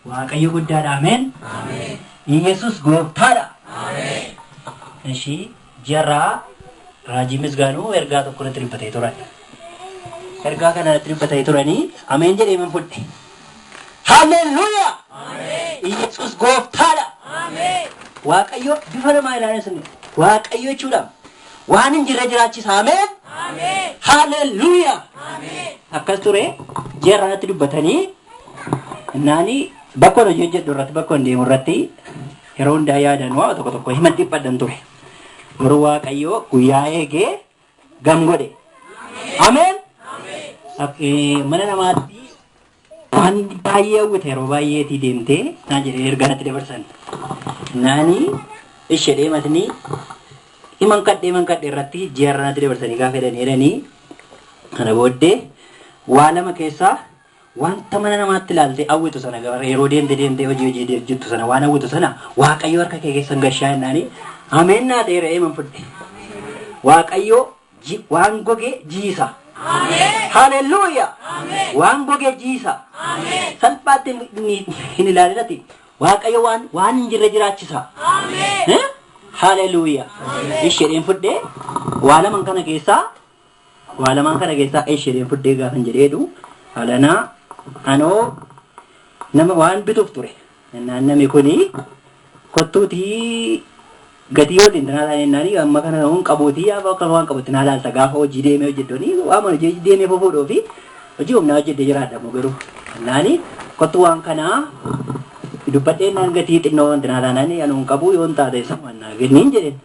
Waaqayyo guddaadha. Ameen. Iyesus gooftaadha. Ishii jarraa Raajii Misgaanuu ergaa tokko natti dubbatee turan. Ergaa kana natti dubbatee turanii ameen jedhee man fudhe. Haalleluuyaa! Iyesus gooftaadha. Waaqayyo bifa namaa ilaalee sun Waaqayyo jechuudha. Waan hin jirre jiraachisa. Ameen. Haalleluuyaa! Akkas ture jarraa natti dubbatanii naani bakka hojii hojjedhu irratti bakka deemu irratti yeroo hundaa yaadan waa tokko tokko himan dhiphadhan ture. Garuu Waaqayyo guyyaa eegee gam godhe. Ameen. Mana namaatti waan baay'ee hawwite yeroo baay'eetii deemtee naa jedhee ergaa natti dabarsan. Naani ishee deematni himan kadhee himan kadhee irratti ji'arra natti dabarsanii gaafa jedhanii jedhanii kana booddee waa lama keessaa wanta mana namaatti ilaalte hawwitu sana gara yeroo deemte deemtee hojii hojii hojjettu sana waan hawwitu sana Waaqayyo harka kee keessan gashaa jennaani ameen naa ta'eera eeman fudhe. Waaqayyo waan goge jiisa. Haleluuyaa! Waan goge jiisa. Salphaatti hin ilaalinati. Waaqayyo waan waan hin jirre jiraachisa. Haleluuyaa! Isheen fudhee waa laman kana keessaa Waa lamaan kana keessaa isheen fudhee gaafan jedheedhu alanaa anoo nama waan bituuf ture. Naan namni kuni kottuutii gatii waliin tanaa taanee naanii amma kana hin qabuutii yaa akka waan qabutti naa laalta gaafa hojii deemee hojjeddooni waan hojii deemee fufuudhoo fi hojii humnaa hojjedhee jiraadha moo garuu naani kottu waan kanaa dubbadhee naan gatii xinnoo wanti naa taanaan anuu hin qabu yoon taate isa waan naa kenniin jedheen.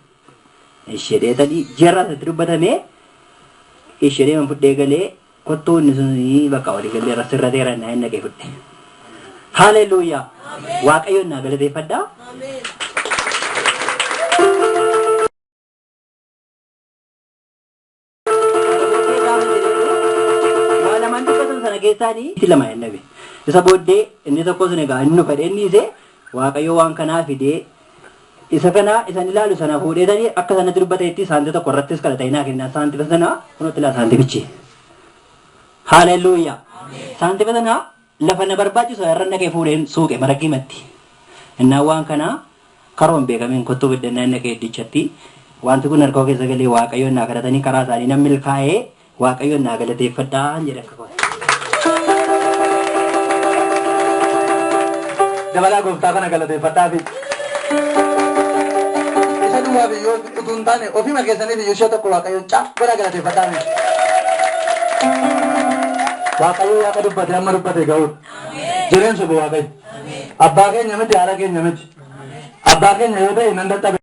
Ishee tadii jarra irratti dubbatamee ishee deeman fudhee galee kottuu inni sun bakka walii galee irra sirrateera naa hin dhaqee fudhe. Haleluuyaa! Waaqayyoon naa galateeffadhaa. Waa lamaan dubbatan sana keessaanii itti lama hin dhabe. Isa booddee inni tokko sun egaa inni fedhe inni isee Waaqayyo waan kanaa fidee isa kana isan ilaalu sana fuudheetanii akka sanatti dubbateetti saantii tokko irrattis kadhata hinaa kennaa saantifa sana kunuutti ilaa saantifichi. Haleluuyaa. Saantifa sana lafa na barbaachisu irra naqee fuudheen suuqe maragiimatti. Innaan waan kanaa karoon beekamiin kottuu fiddannaa inni naqee iddichatti wanti kun harka keessa galee Waaqayyoon naa kadhatanii karaa isaanii nan milkaa'ee Waaqayyoon naa galateeffadhaa jedhe akka kooti. Dabalaa gooftaa kana galateeffadhaafi. Isa duwwaaf iyyuu utuu hin taane ofiima keessaniif iyyuu ishee tokko Waaqayyoon caa godhaa galateeffadhaafi. Waaqayyo waaqa dubbate amma dubbate ga'uudha. Jireen sobu Waaqayyo. Abbaa keenya miti haadha keenya miti. Abbaa keenya yoo ta'e nan dadhabe.